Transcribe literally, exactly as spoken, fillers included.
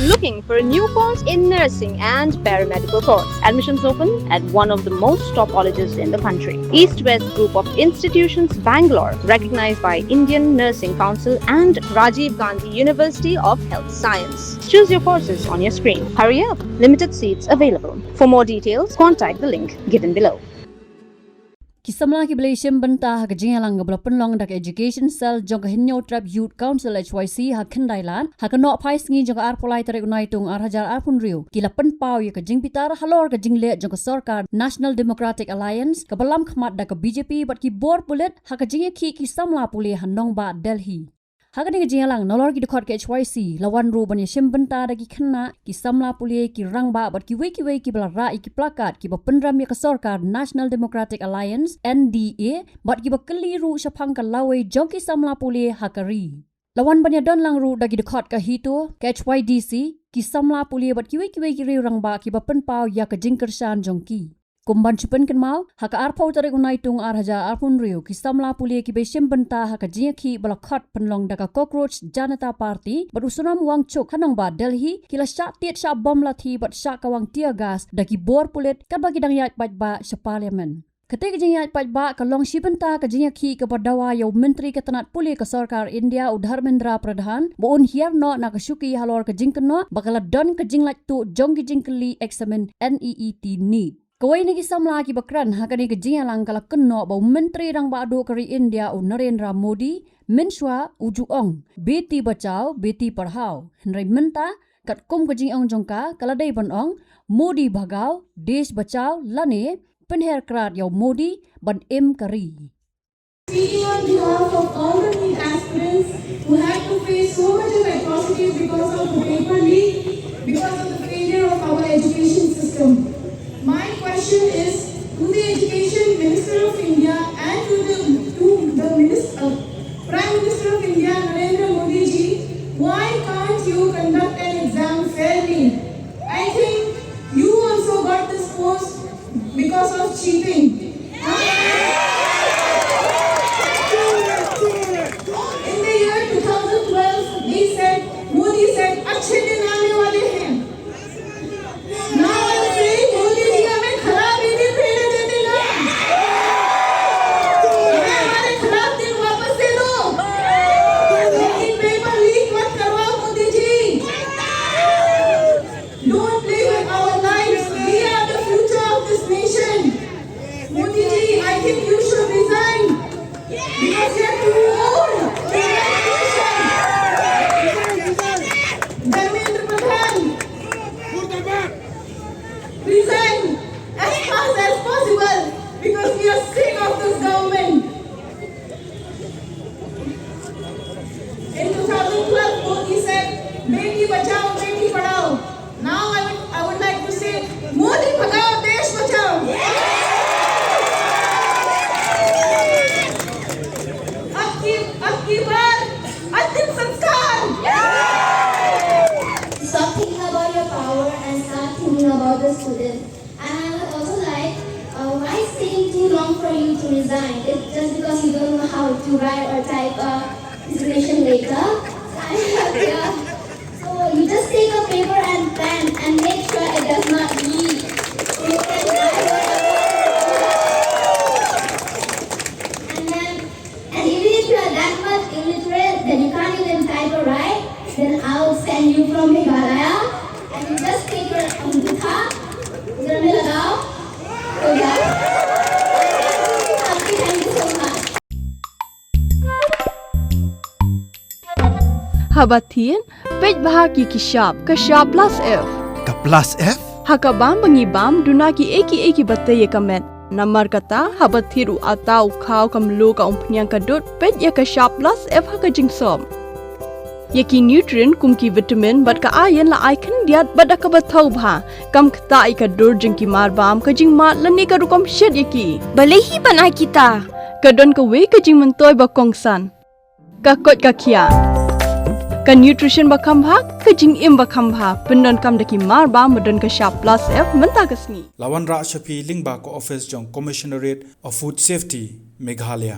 Looking for a new course in nursing and paramedical course? Admissions open at one of the most top colleges in the country. East West Group of Institutions, Bangalore, recognized by Indian Nursing Council and Rajiv Gandhi University of Health Science. Choose your courses on your screen. Hurry up, limited seats available. For more details, contact the link given below. Ki samla kiba la shim bynta ha ka jingïalang kaba la pynlong da ka Education Cell jong ka Hynñiewtrep Youth Council, H Y C, ha Khyndailad, ha ka Nohphaisngi jong ka arphew lai tarik u Naitung ar hajar arphew hynriew, ki la pynpaw ïa ka jingbitar halor ka jingleh jong ka sorkar National Democratic Alliance kaba lam khmat da ka B J P bad ki bor pulit ha ka jingïakhih ki samla pule ha nongbah Delhi. Ha kane ka jingïalang, nalor ki dkhot ka H Y C, la wan ruh ban ïashim bynta da ki khynnah, ki samla pule, ki rangbah bad kiwei kiwei kiba la rah ïa ki plakat kiba pynrem ïa ka sorkar National Democratic Alliance, N D A, bad kiba kylli ruh shaphang ka lawei jong ki samla pule ha ka ri. La wan ban ïadon lang ruh da ki dkhot ka HITO, ka H Y D C, ki samla pule bad kiwei kiwei ki riew rangbah kiba pynpaw ïa ka jingkyrshan jong ki. Kum ban shu pynkynmaw, ha ka arphew tarik u Naitung ar hajar arphew hynriew, ki samla pule kiba shim bynta ha ka jingïakhih ba la khot pynlong da ka Cockroach Janata Party bad u Sonam Wangchuk ha nongbah Delhi, ki la shah tied shah bom lathi bad shah kawang tear gas da ki bor pulit katba ki dang ïaid paidbah sha Parliament. Katei ka jingïaid paidbah ka long shi bynta ka jingïakhih kaba dawa ïa u Myntri ka tnat pule ka sorkar India, u Dharmendra Pradhan, ba un hiar noh na ka shuki halor ka jingkynnoh ba ka la don ka jinglait tuh jong ki jingkylli eksamin NEET NEET. Kawei na ki samla kiba kren ha kane ka jingïalang ka la kynnoh ba u Myntri Rangbah Duh ka ri India, u Narendra Modi, mynshuwa u ju ong Beti Bachao, Beti Padhao. Hynrei mynta, katkum ka jingong jong ka, ka la dei ban ong Modi Bhagao, Desh Bachao, lane pynher krad ïa u Modi ban im ka ri. Speaking on behalf of all the NEET aspirants who had to face so much of atrocities because of the paper leak, because of the failure of our education system. My question is to the Education Minister of India and to the, to the Minister, Prime Minister of India, Narendra Modi ji, why can't you conduct an exam fairly? I think you also got this post because of cheating. In the year two thousand twelve, they said, Modi said, "Achhe din aane wale hain." Now I'm saying, Modi ji, hame kharab din nahi aane dena. Hame hamare kharab din wapas de do. Lekin paper leak mat karwao, Modi ji. Don't play with our lives. We are the future of this nation. Modi ji, I think you should resign. Because you are too old. Dharmendra Pradhan, resign as fast as possible because we are sick of this government. In two thousand twelve, Modi said, "Beti bachao, beti padhao." Now I would, I would like to say, "Modi bhagao, desh bachao." Ab ki, ab ki baar, antim sanskar. Stop thinking about your power and start thinking about the student. And I would also like, uh, why it's taking too long for you to resign? It's just because you don't know how to write or type a resignation letter. So I have here. So you just take a paper and pen and make sure it does not leak. You can write whatever. And then, and even if you are that much illiterate that you can't even type or write, then I'll send you from Meghalaya and you just take your angutha, घर में लगाओ, हो गया। Thank you, thank you so much. Haba thied, peit bha ki ki shap, ka shap plus F. Ka plus F? Ha ka bam ba ngi bam, duna kiei kiei kiba tei ïa ka met. Namar kata, haba thied u atta, u khaw, ka mluh, ka umphniang, ka dud, peit ïa ka shap plus F ha ka jingsop. Ïa ki nutrient kum ki vitamin bad ka iron la ai khyndiat bad da kaba thaw bha. Kam ktah ïa ka dur jong ki marbam, ka jingmad lane ka rukom shet ïa ki. Balei hi ban ai kita? Ka don kawei ka jingmyntoi ba kongsan. Ka koit ka khiah. Ka nutrition ba kham bha, ka jingim ba kham bha. Pyndonkam da ki marbam ba don ka shap plus F mynta ka sngi. La wanrah sha phi lyngba ka office jong Commissionerate of Food Safety, Meghalaya.